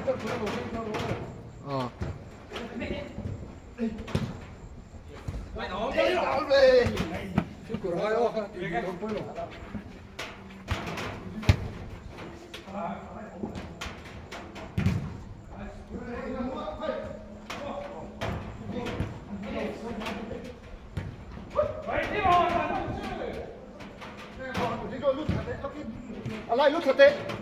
Ờ. 来，撸铁的。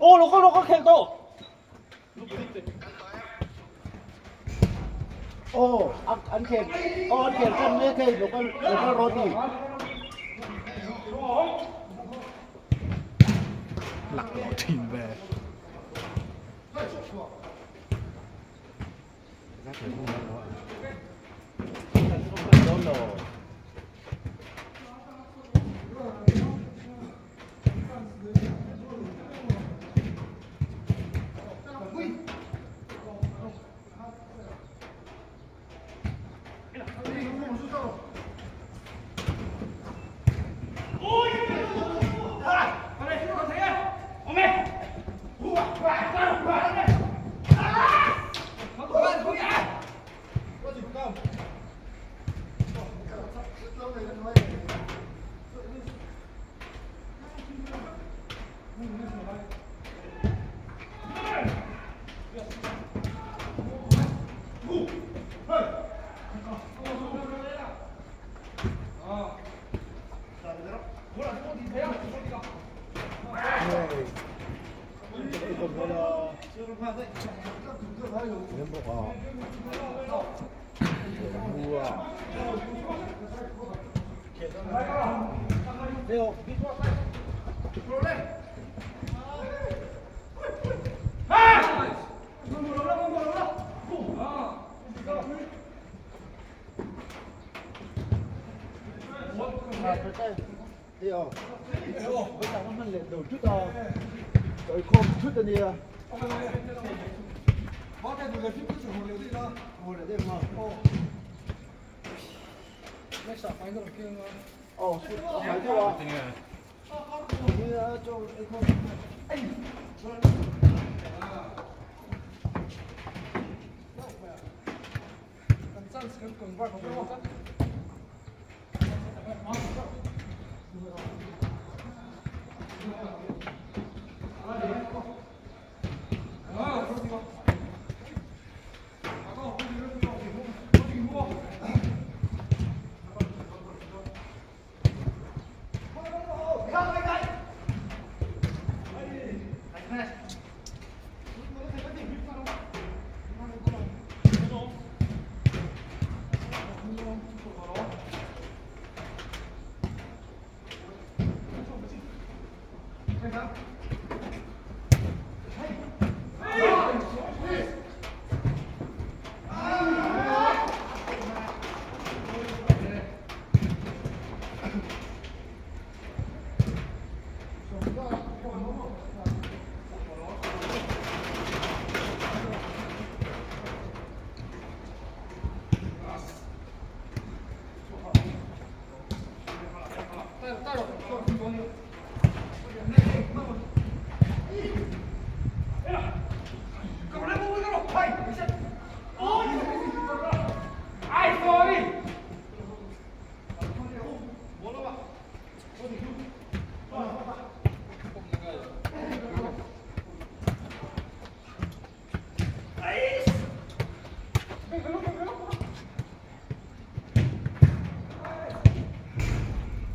哦，六个六个看到。哦，anh anh khen, oh anh khen kan me khen lo kan lo kan roti. Lạc lọ thìn về.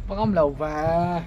Bangam lầu và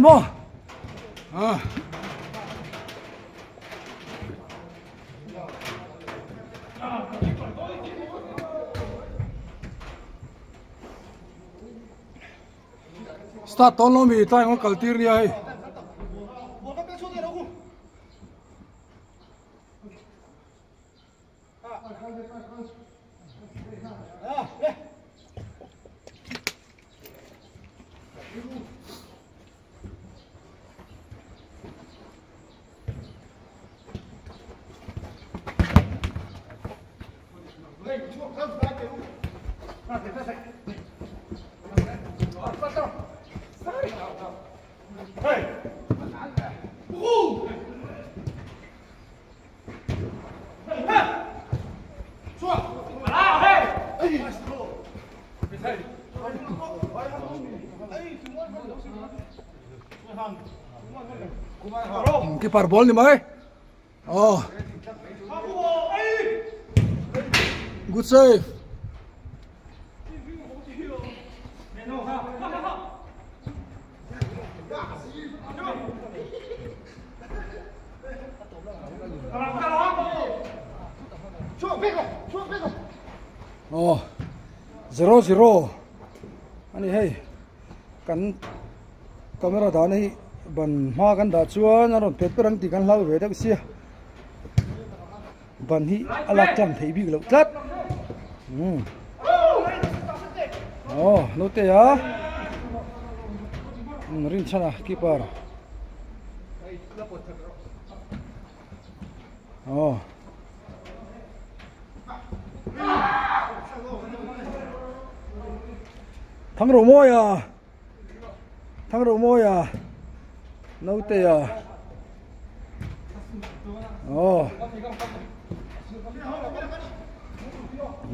Maw? Ah. Start tawn lo mi tlai ngawt kal tir nia hei. Keeper ball ni mai. Oh. Good save. Oh. 0-0. Ani hei. Kan camera dan hi ban hma kan dah chuan a rawn pet per ang tih kan hlau ve deuh sia. ban hi a lak tlang theih bik loh tlat. Umm. Aw, naute a. Umm, Rinchhana keeper. Aw. Thangro Mawia. Thangro Mawia. Naute a. Aw.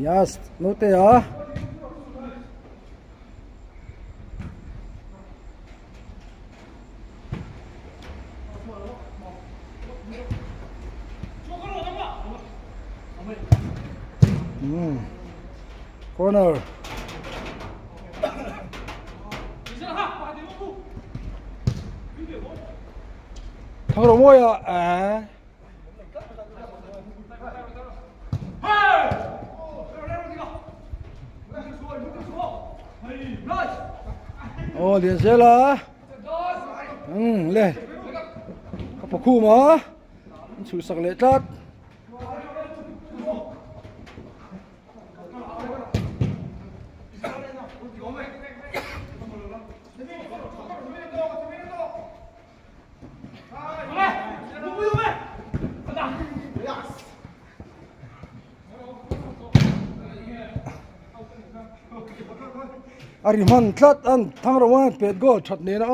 Yes, naute a. Corner. Thangro Mawia a. Aw Lianzela umm le ka pakhum a an chhuhsak leh tlat. A ri hman tlat an thang ro a pet goal that nen a.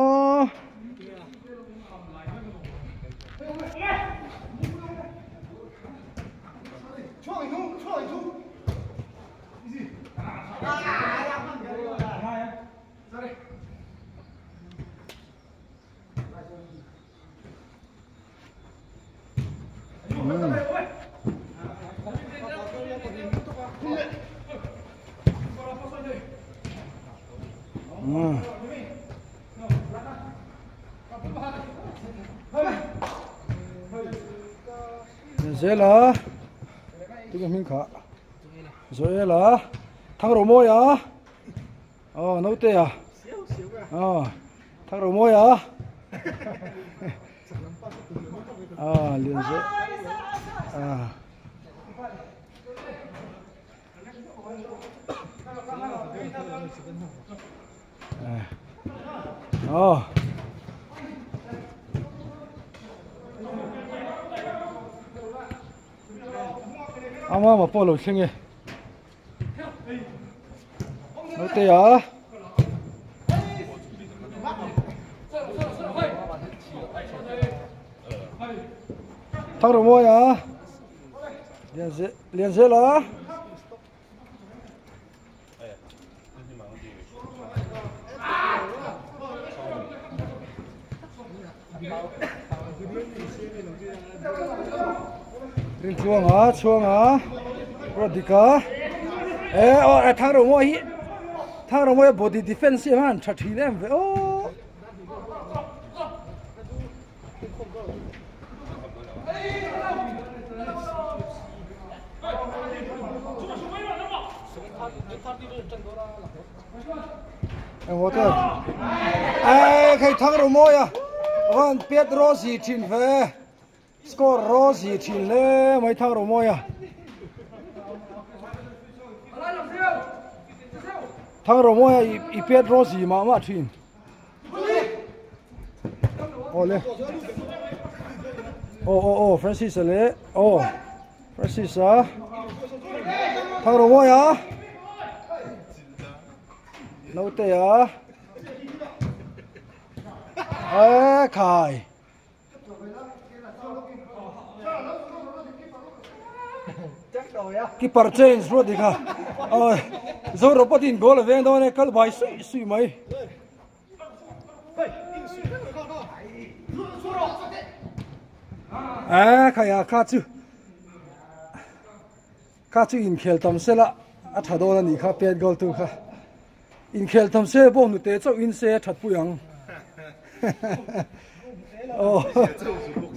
Zela tunge hming kha Zoela Thangromawia Aw naute a aw thak ro mawi a a lian ze a aw ama ma pawh lo thleng e. Naute a. Thang ro mawi a. Lian zel a. Rin tluang a chhuang a ruat dik a e aw a thang ro mawi hi thang ro mawi body defense hi han tha thin em ve aw Water. Ê khai thang ro mawi a. Van pet ro si thin ve. Score ro si thin le mai thang ro mawi a. Thang ro mawi a i pet ro si mah mah thin. Aw le. Aw aw aw Francis a le. Aw Francis a. Thang ro mawi a. Naute a. Ê khai. Keeper change ruat dikha. Oi zo robot in goal a veng dawn e kal bai suih suih mai. Ê khai a kha chu. Kha chu inkhel tam sela a tha dawn a nih kha pet goal tu kha. Inkhel tam se bawng hnute chauh in se a that pui ang. Aw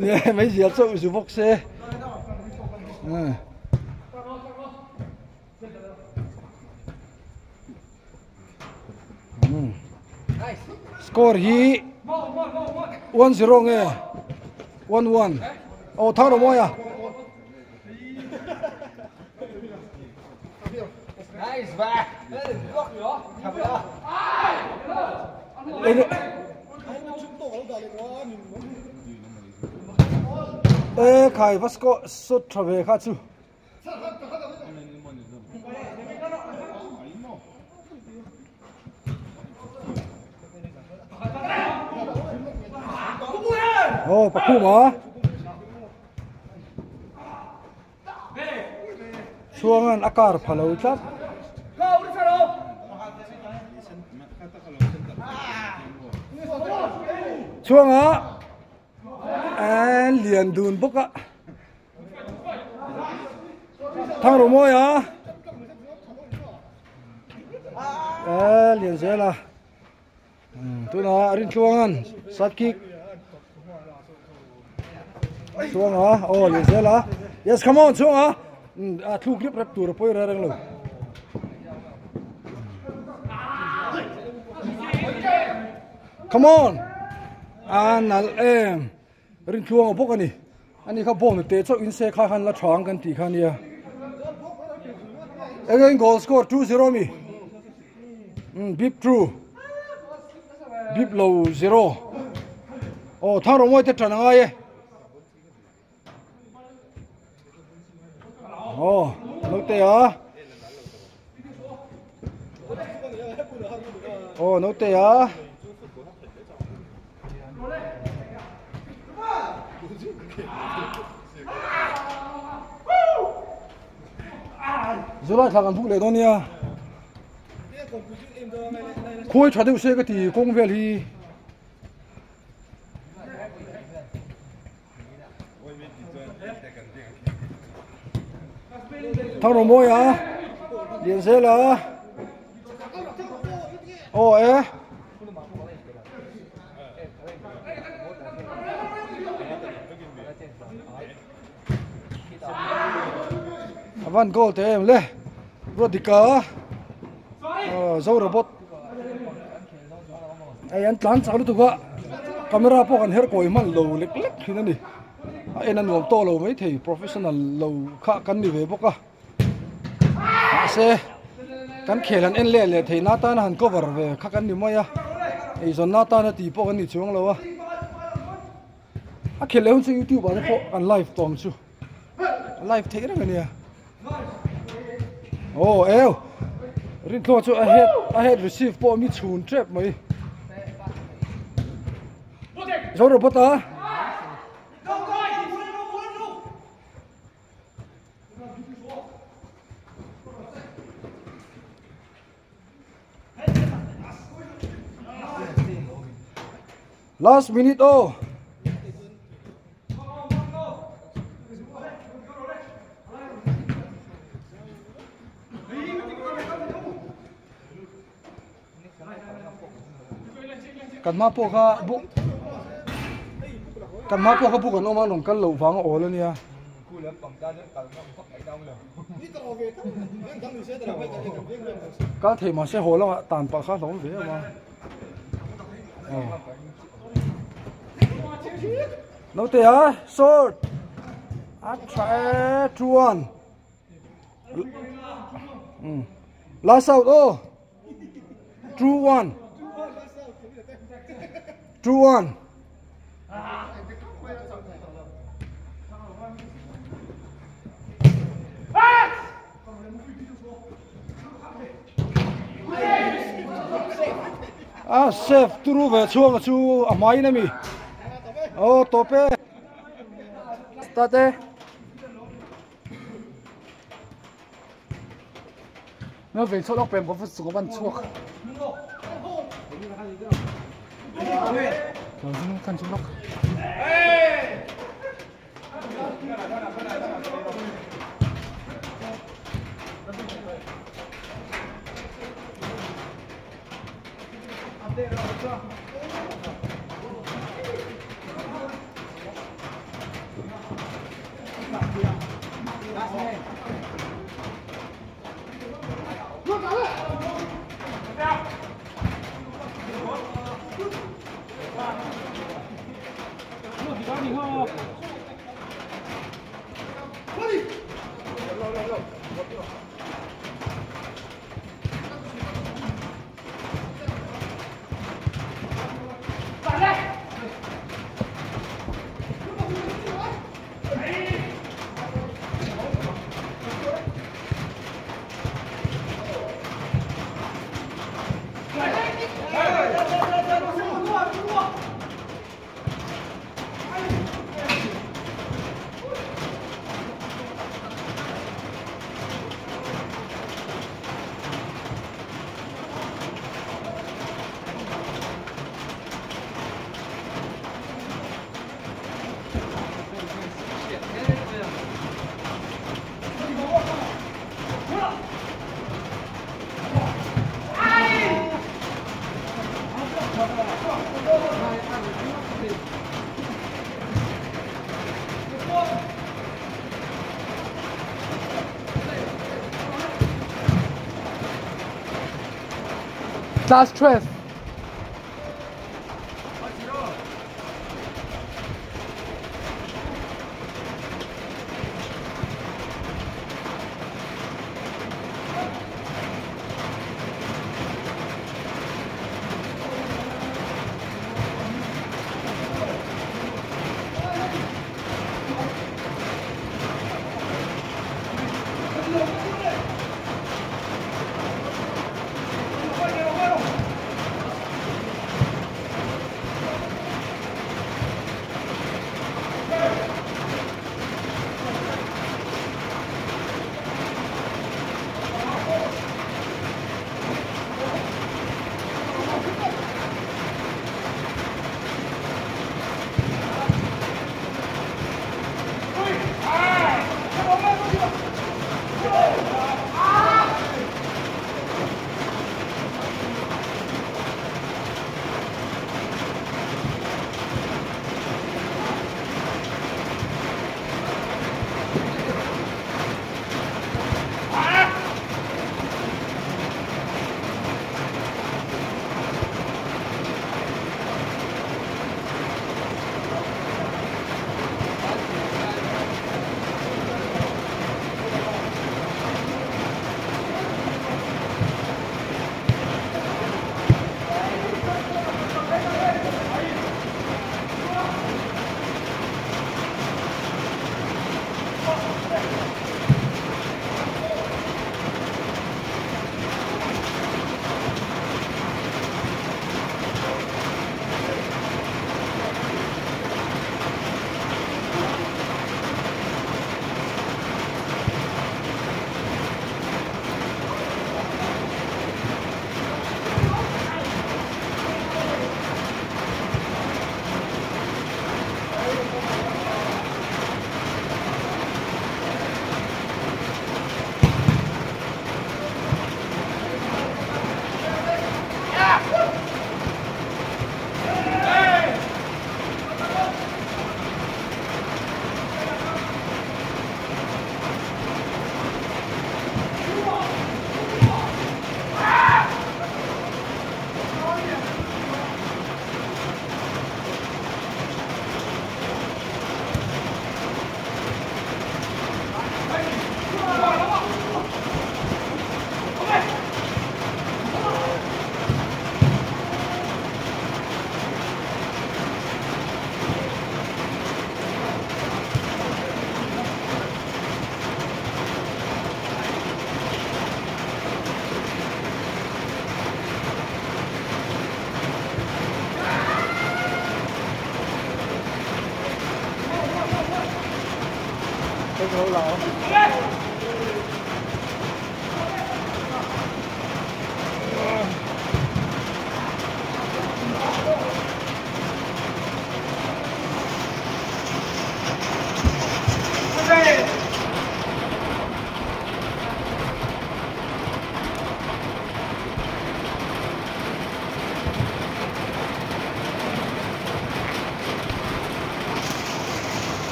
nge mai zia chauh zu bawk se. Score hi 1-0 nge 1-1. Aw thang ro mawi a. E khai va score sut tha ve kha chu. Oh, pakhuma. Chuangan a kar phalo tlat. Chuanga an lian dun bawk a. Thang ro mawi a. A lian zel a. Tuna rin tluangan side kick. Chuanga oh lian zel a. Yes come on chuanga. A thu grip rep tur pawh i reng lo. Come on. A nal em. Rin tluang a bawk ani. Ani kha ball te chauh in se kha khan la thang kan tih kha nia. Again goal score 2-0 mi. Bip true. Bip lo 0. Oh thang ro moi te than angai e. Oh no te a. Oh no te a. Zulai thla kan buk leh dawn nia. Khuai tha deuh se ka ti kawng vel hi. Thang ro mawi a lian zel a aw e. A van goal te em le Ruatdika zo robot hei an tlan chak lutuk a camera pawh kan her kawi hman lo lek lek thin a ni a en a nuam tawh lo maithei professional lo kha kan ni ve bawk a mahse kan khel han en leh leh theih na tan han cover ve kha kan ni mai a eizawn na tan a tih pawh kan ni chuang lo a. A khelh leh hun chu youtube ah te pawh kan live tawm chu live theih reng ania oh eu rinthluang chu a head a head receive pawh mi chhun tep mai zo robot a Last minute oh. Kan hma pawh kha buk kan hma pawh kha buk an awm a rawn kal loh vang a awl a nia. Kal thei mahse haw lamah tan pah kha hlawm ve em a. Naute a short a tha e 2-1. Last out oh. 2-1. 2-1. A save turu ve chhuang chu a hmaiin a mi. Oh tawp e. Start e. Nó về chỗ lóc bèm có phút có bàn chuộc. Rồi chúng khăn chúng lóc. Class 12.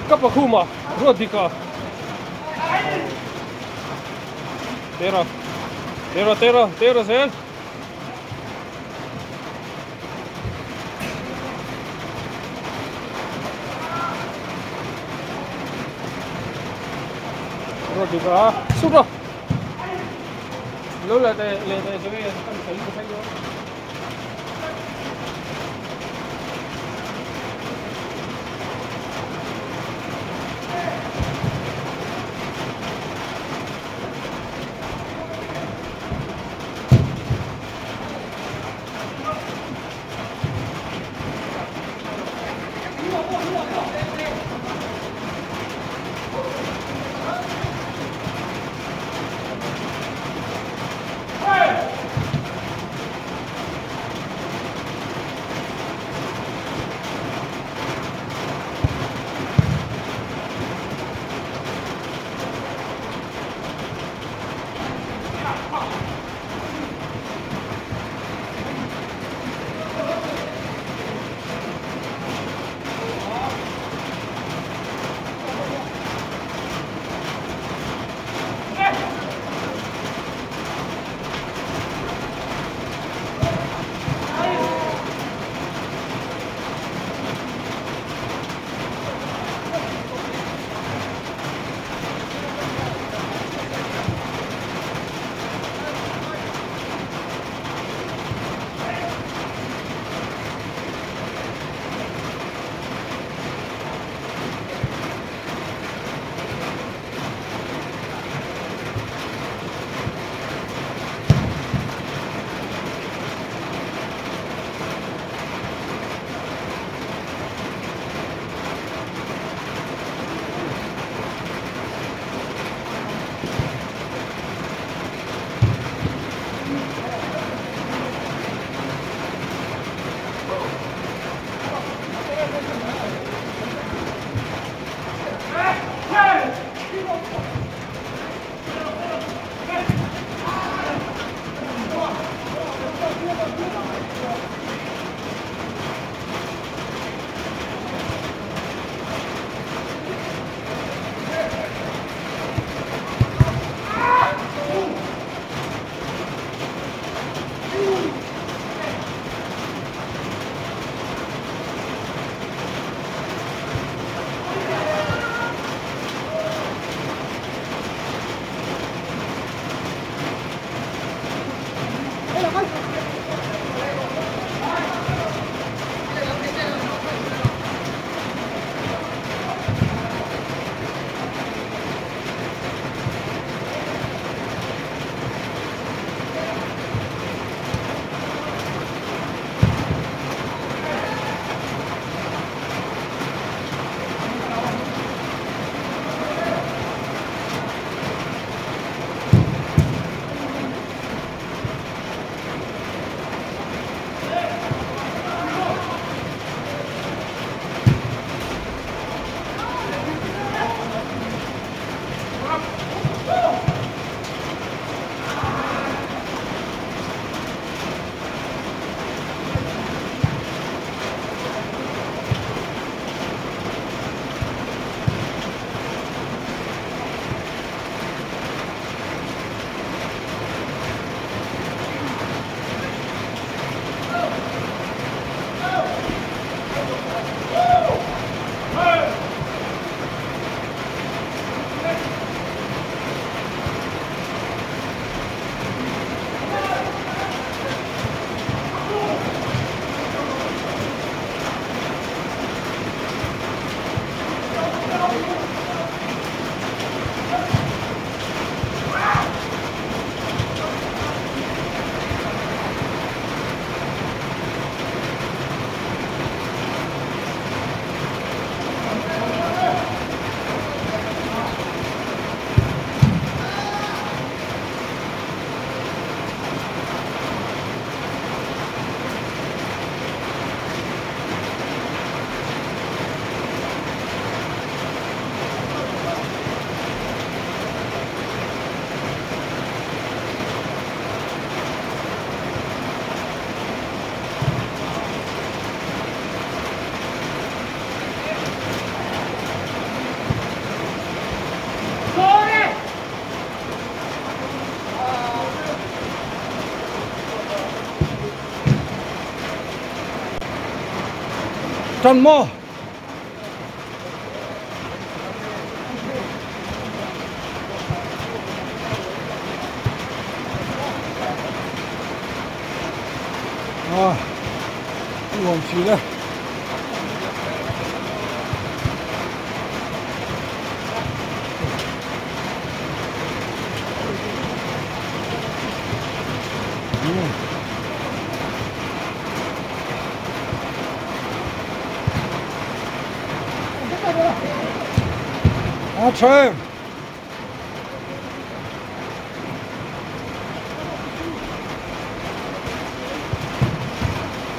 Kapakuma, Rodika. Tera, tera, tera, tera, zel. Rodika, sura. Lola te le te se ve saliendo. Tan maw? Ah, nuam thin e. A tha em?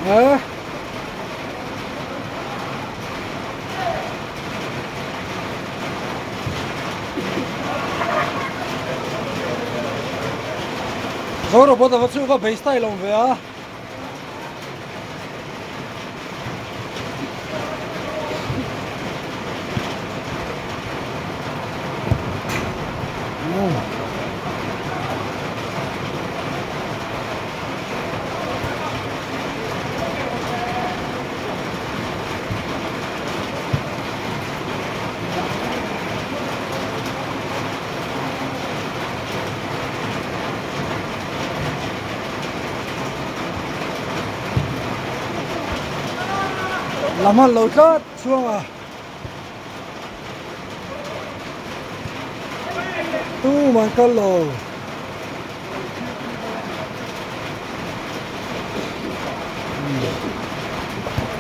Eh? Zo robot ava chu va bei style awm ve a. Lam han lo tlat chhuang a tum an kal lo.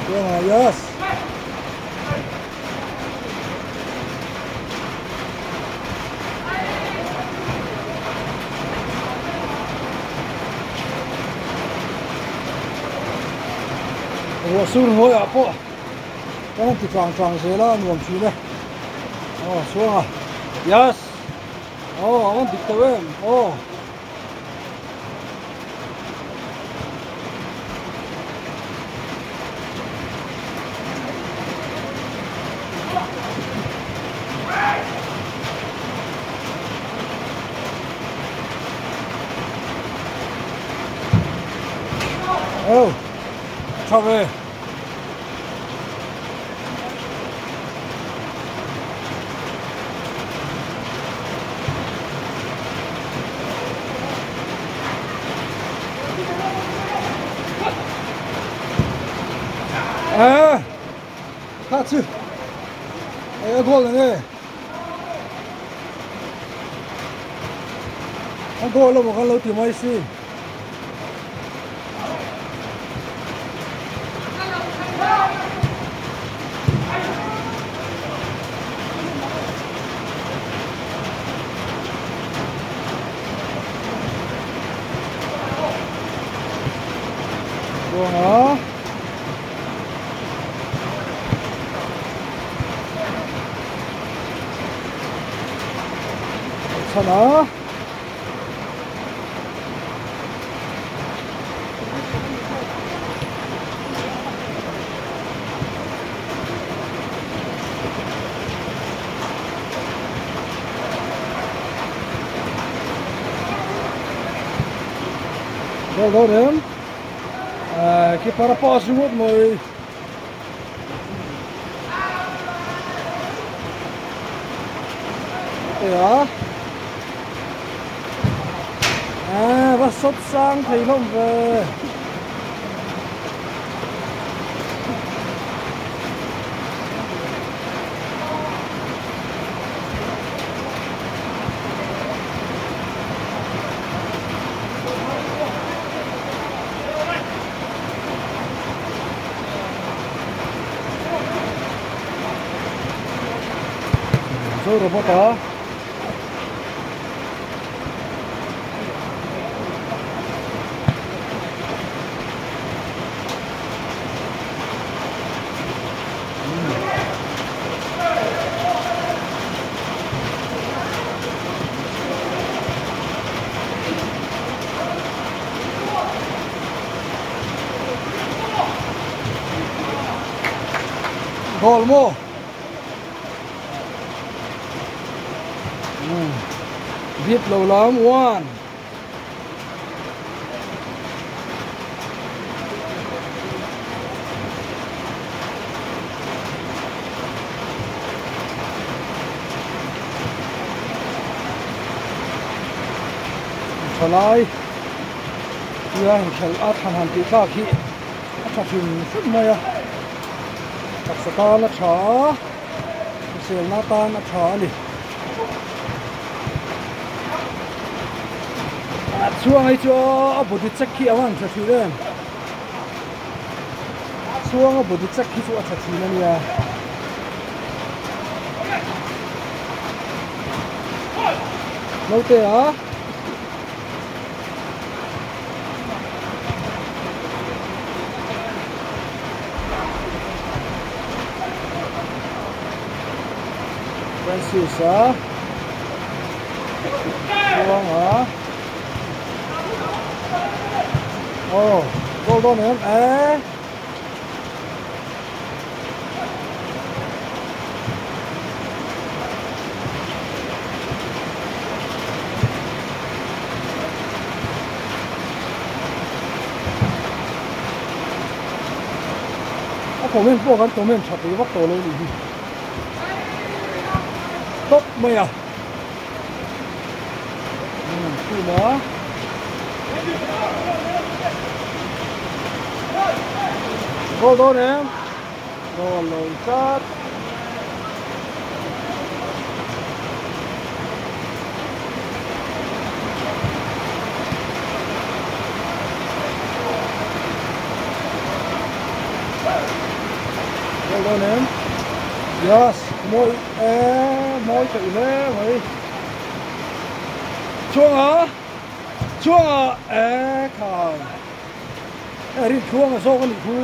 Chhuang a yes. Ruah sur hnuaiah pawh kan han ti tlang tlang zel a nuam thin e aw chhuang a yes aw a rawn dik tawh em aw. Oh, tha ve. À, kha chu. Ê, a goal nge. A goal lo kan lo ti mai si. Buanga. Chana. Goal dawn em? Keeper a pass ringawt mai. Tia. À, va sốt sang thei hlawm ve. Zo robot a. Goal maw? Vip lo lam one. Thalai tia inkhelh a thlan han tih tlak hi a tha hrim hrim mai a, taksa tan a tha a, hriselna tan a tha a ni. A chhuang hi chu a body check hi a van tha thin em, chhuang a body check hi chu a tha thin a nia. Naute a. Francis a. Chuang a. Oh, goal dawn em? Eh. A comment pawh kan comment tha pui vak tawh lo nih hi tawp mai a khum a. Goal dawn em? Goal lo tlat. Goal dawn em? Yes, mawi e, mawi theih hle mai. Chuanga, chuanga e khai. E Rintluanga zawk a nih thu.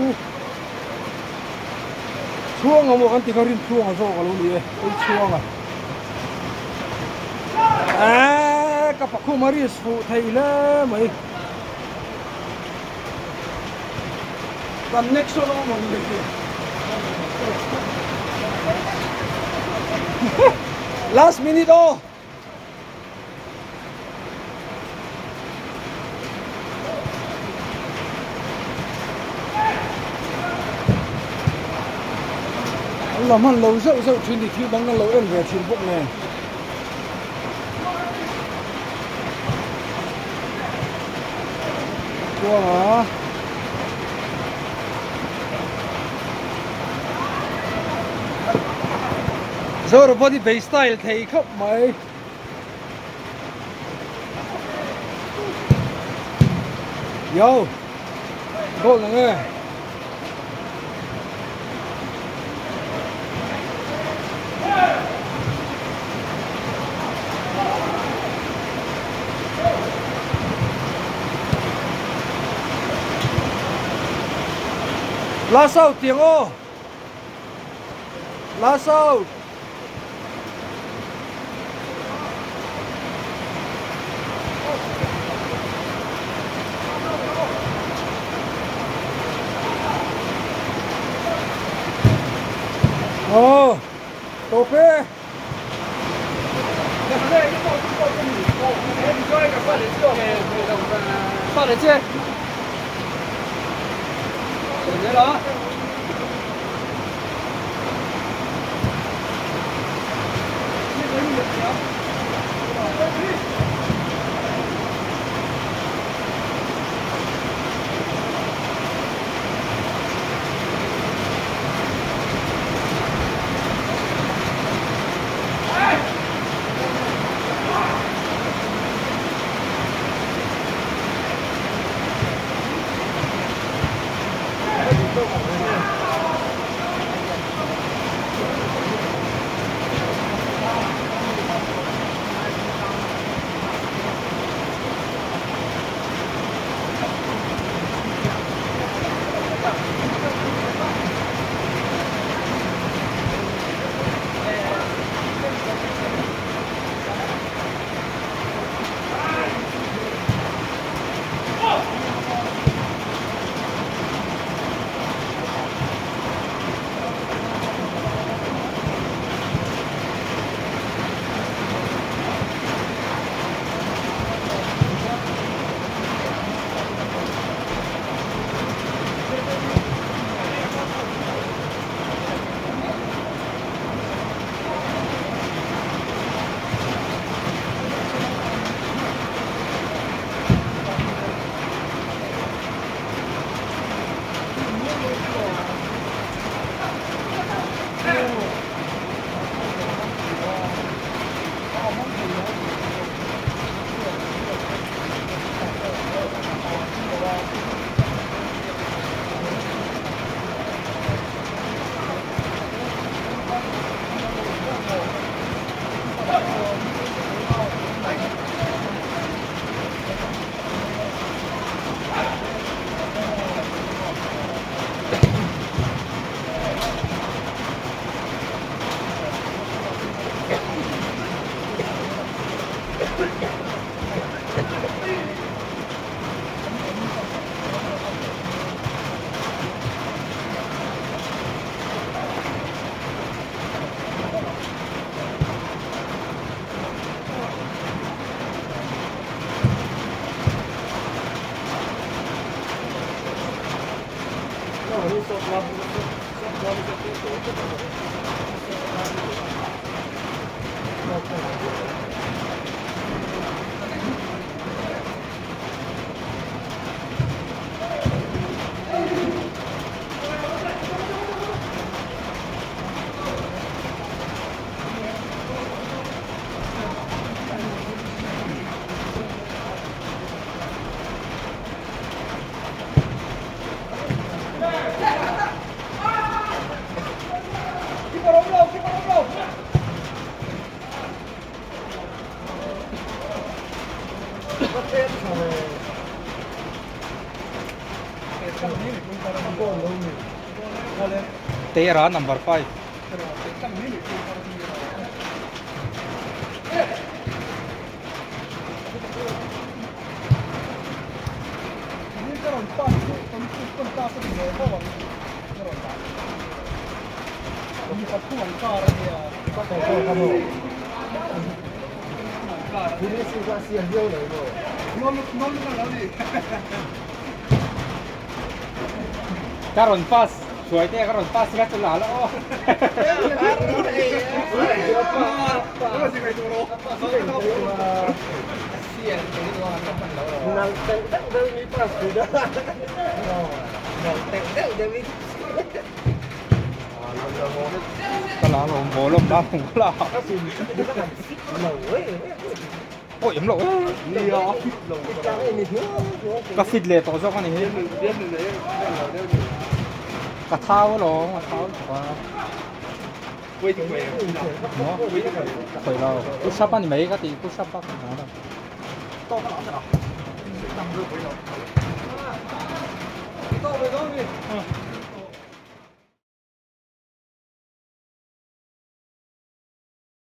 Chhuanga maw kan ti kha Rintluanga zawk a lo ni e, ei chhuanga. E ka pakhum a risk fuh thei hle mai. Kan next a lo awm ang leh hi. Last minute aw. An la hman lo zeuh zeuh thin ni thil dang an lo en ve thin bawk nen. Chuanga Zoro body bay style thei khawp mai. Yo, goal na nge. Last out tiang aw. Last out. Oh, tope. Tera number 5. Karon pass, suai te karon pass ka chula lo. Ka la lo bo lo ba không la. Ôi em lộ. Ka fit le to zo ka ni hi. Ka thao lo, ka thao quá. Nó. Khởi lo. Push up ani mấy cái thì push up bắt nó đâu.